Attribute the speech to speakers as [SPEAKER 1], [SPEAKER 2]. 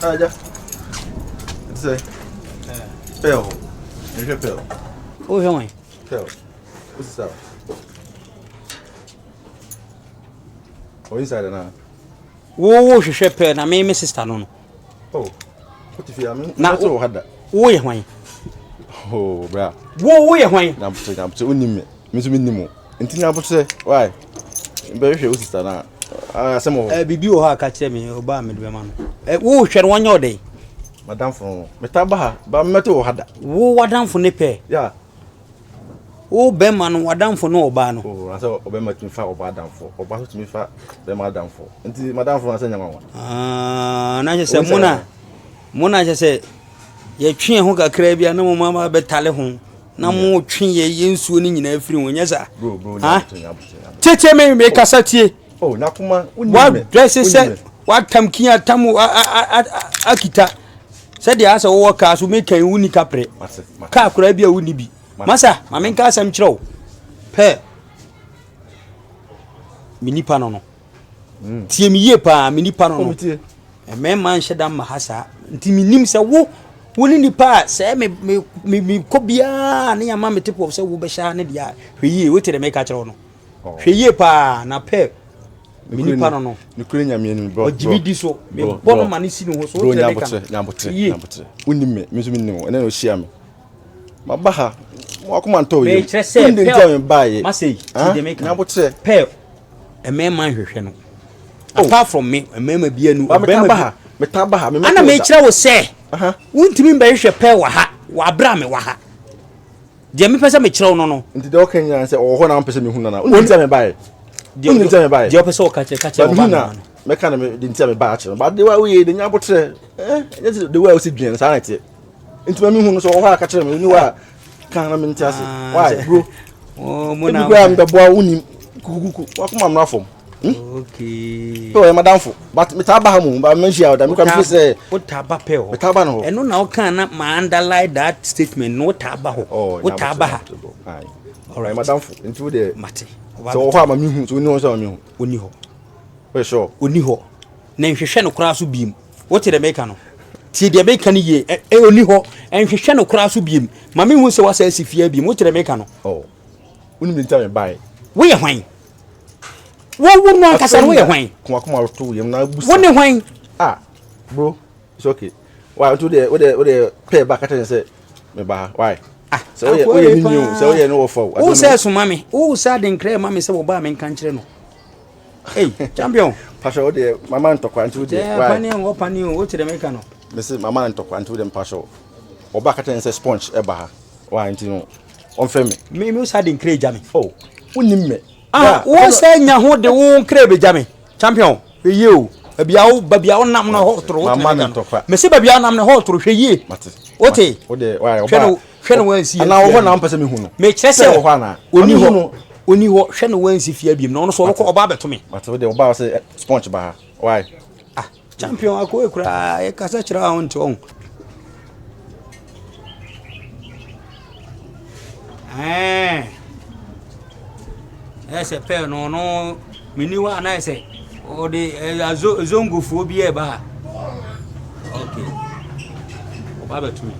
[SPEAKER 1] Agya. Ɛte sɛ. Pearl. Nhwɛ pearl.
[SPEAKER 2] Wohwɛ wɔn?
[SPEAKER 1] Pearl. Wosisa. Ɔ inside na.
[SPEAKER 2] Wo wo hwehwɛ pearl na me me sister no no.
[SPEAKER 1] Oh. Wote fie a me na wo ha da.
[SPEAKER 2] Wo yɛ hwan?
[SPEAKER 1] Oh, bra.
[SPEAKER 2] Wo wo yɛ hwan?
[SPEAKER 1] Nyabotre nyabotre wonim me. Me nso menim wo. Nti nyabotre why? Bɛhwehwɛ wo sister na asɛm wɔ hɔ.
[SPEAKER 2] Eh, biribi wɔ hɔ a ka kyerɛ me ɔba a mede bɛma no. Eh, wo hwɛ no wɔnyɛ ɔdɛn?
[SPEAKER 1] Madamfo no. Metaa ba ha, ba mɛte wɔ ha da.
[SPEAKER 2] Wo wadamfo ne pɛ.
[SPEAKER 1] Yeah.
[SPEAKER 2] Wo bɛma no wadamfo ne ɔbaa no.
[SPEAKER 1] Oh, asɛ ɔbɛma tumi fa ɔbaa adamfo. Ɔbaa so tumi fa bɛma adamfo. Nti madamfo no asɛ nyɛ nwanwa.
[SPEAKER 2] Ah, na kyerɛ sɛ mo na mo na kyerɛ sɛ yɛtwe ho kakra bi a na mo ma bɛtale ho. Na mo twe yɛ yɛ nsuo no nyinaa firi ho nyɛ saa.
[SPEAKER 1] Bro, bro, nyabotre, nyabotre, nyabotre.
[SPEAKER 2] Tietie me me kasa tie.
[SPEAKER 1] Oh, nakoma, wonim me.
[SPEAKER 2] Wadrɛse sɛ watam kia tam akita. Sɛdeɛ asɛ wowɔ kaa so meka yi wonni kaprɛ. Kaa koraa bi a wonni bi. Masa, ma menka asɛm kyerɛ wo. Pɛ me nipa no no. Mm. Tie me yie paa, me nipa no no. Mmarima nhyɛ da mma ha saa. Nti menim sɛ wo wo ne nipa a sɛ me me me mekɔ biara ne yɛama me tip of sɛ wobɛhyɛ ha ne deɛ a hwɛ yie wote dɛ meka kyerɛ wo no. Oh. Hwɛ yie paa na pɛ me nipa no no.
[SPEAKER 1] Nukuri nyame anim bro.
[SPEAKER 2] Ɔgye me di so. Me bɔ no ma ne si ne ho so.
[SPEAKER 1] Bro nyabotre nyabotre nyabotre. Wonim me, me nso menim wo. Ɛnɛ na ohyia me. Maba ha. Mo akoma ntɔ yam.
[SPEAKER 2] Mekyerɛ sɛ
[SPEAKER 1] pɛ. Nti a me ba ye.
[SPEAKER 2] Masei, ti de me ka.
[SPEAKER 1] Nyabotre.
[SPEAKER 2] Pɛ mmarima nhwehwɛ no. Oh. Apart from me, mmarima bi anu.
[SPEAKER 1] Ɔbarima bi. Meta ba ha.
[SPEAKER 2] Ana mekyerɛ wo sɛ, wontumi mbɛhwehwɛ pɛ wɔ ha, wɔ abere a mewɔ ha. Deɛ mepɛ sɛ mekyerɛ wo no no.
[SPEAKER 1] Nti deɛ ɔka nyinaa sɛ ɔwɔ hɔ na ɔmpɛ sɛ mehu no na. Wonim sɛ mebaeɛ. Wonim sɛ mebaeɛ.
[SPEAKER 2] Deɛ ɔpɛ sɛ ɔka kyerɛ ka kyerɛ ɔba no.
[SPEAKER 1] Mɛka no de nti a mebaeɛ akyerɛ no. But de wa woyɛ de nya abotrɛ. Eh, ɛnyɛ sɛ de wa a wosi dwen saa na ɛteɛ. Nti ma mehu no sɛ ɔwɔ hɔ a ka kyerɛ me. Ɔni hɔ a ka na mente ase.
[SPEAKER 2] Ah,
[SPEAKER 1] Why bro?
[SPEAKER 2] Oh,
[SPEAKER 1] Ebi koraa mebɛboa wonim kukukuku. Wakoma mmra fam.
[SPEAKER 2] Hmm? Okay.
[SPEAKER 1] Pɛ ɔyɛ madamfo. But metaa ba ha mu, ba menhyia wo da. Mekura mefi sɛ.
[SPEAKER 2] Wotaa ba pɛ hɔ.
[SPEAKER 1] Metaa ba no hɔ.
[SPEAKER 2] Ɛno na wokaa na ma underline that statement no wotaa ba hɔ.
[SPEAKER 1] Oh,
[SPEAKER 2] wotaa ba ha.
[SPEAKER 1] Alright. Madamfo. Nti wo deɛ.
[SPEAKER 2] Mate.
[SPEAKER 1] Sɛ wɔ hɔ a ma mehu, sɛ wonni hɔ nso a ma mehu.
[SPEAKER 2] Onni hɔ.
[SPEAKER 1] Woyɛ sure?
[SPEAKER 2] Onni hɔ. Na nhwehwɛ no koraa so biem. Wote deɛ meka no? Tie deɛ meka no yie. Ɛ onni hɔ. Nhwehwɛ no koraa so biem. Ma mehu sɛ wasa asi fie biem. Wote deɛ meka no?
[SPEAKER 1] Oh. Wonim deɛ nti a mebaeɛ.
[SPEAKER 2] Woyɛ hwan? Wo wo no ankasa no woyɛ hwan?
[SPEAKER 1] Kumakuma to yam na busa.
[SPEAKER 2] Wo ne hwan?
[SPEAKER 1] Ah, bro, it's okay. Why nti wode wode wode pɛ ba kata sɛ me ba ha. Why?
[SPEAKER 2] Ah,
[SPEAKER 1] sɛ woyɛ woyɛ ne nyi o, sɛ woyɛ ne wɔfa o.
[SPEAKER 2] Wo sɛ soma me. Wo sɛ adenkra ma me sɛ wo ba me nka nkyerɛ no. Hey, champion.
[SPEAKER 1] Pastor wo de mama ntɔkwa nti wo de.
[SPEAKER 2] Why? Pani ngo pani o, wo kyerɛ me ka no.
[SPEAKER 1] Me se mama ntɔkwa nti wo de mpasho. Oba kata sɛ sponge ɛba ha. Why nti no ɔmfrɛ me.
[SPEAKER 2] Me me wo sɛ adenkra gya me.
[SPEAKER 1] Oh, wonim me.
[SPEAKER 2] Ah, wo sɛ nya ho de wo nkra bɛgya me. Champion, hwɛ yie o. Baabi a wo baabi a wonam no hɔ toro.
[SPEAKER 1] Mama ne ntɔkwa.
[SPEAKER 2] Mese baabi a wonam no hɔ toro hwɛ yie. Wote? Hwɛ no hwɛ no wansi.
[SPEAKER 1] Ana wo hɔ na mpɛ sɛ mehu no.
[SPEAKER 2] Mekyerɛ sɛ
[SPEAKER 1] wɔ hɔ ana.
[SPEAKER 2] Oni hɔ. Oni hɔ hwɛ no wansi fie abiem na ɔno so ɔbɛkɔ ɔba abɛto me.
[SPEAKER 1] Mate wo de ɔba sɛ sponge ba ha. Why?
[SPEAKER 2] Ah, champion akɔ ekura yɛkasa kyerɛ a wonte ɔho. Ɛɛ ɛyɛ sɛ pɛɛ no ɔno menni hɔ a na yɛ sɛ ɔde ɛɛ zongofoɔ bi ɛreba ha ok ɔba abɛto me.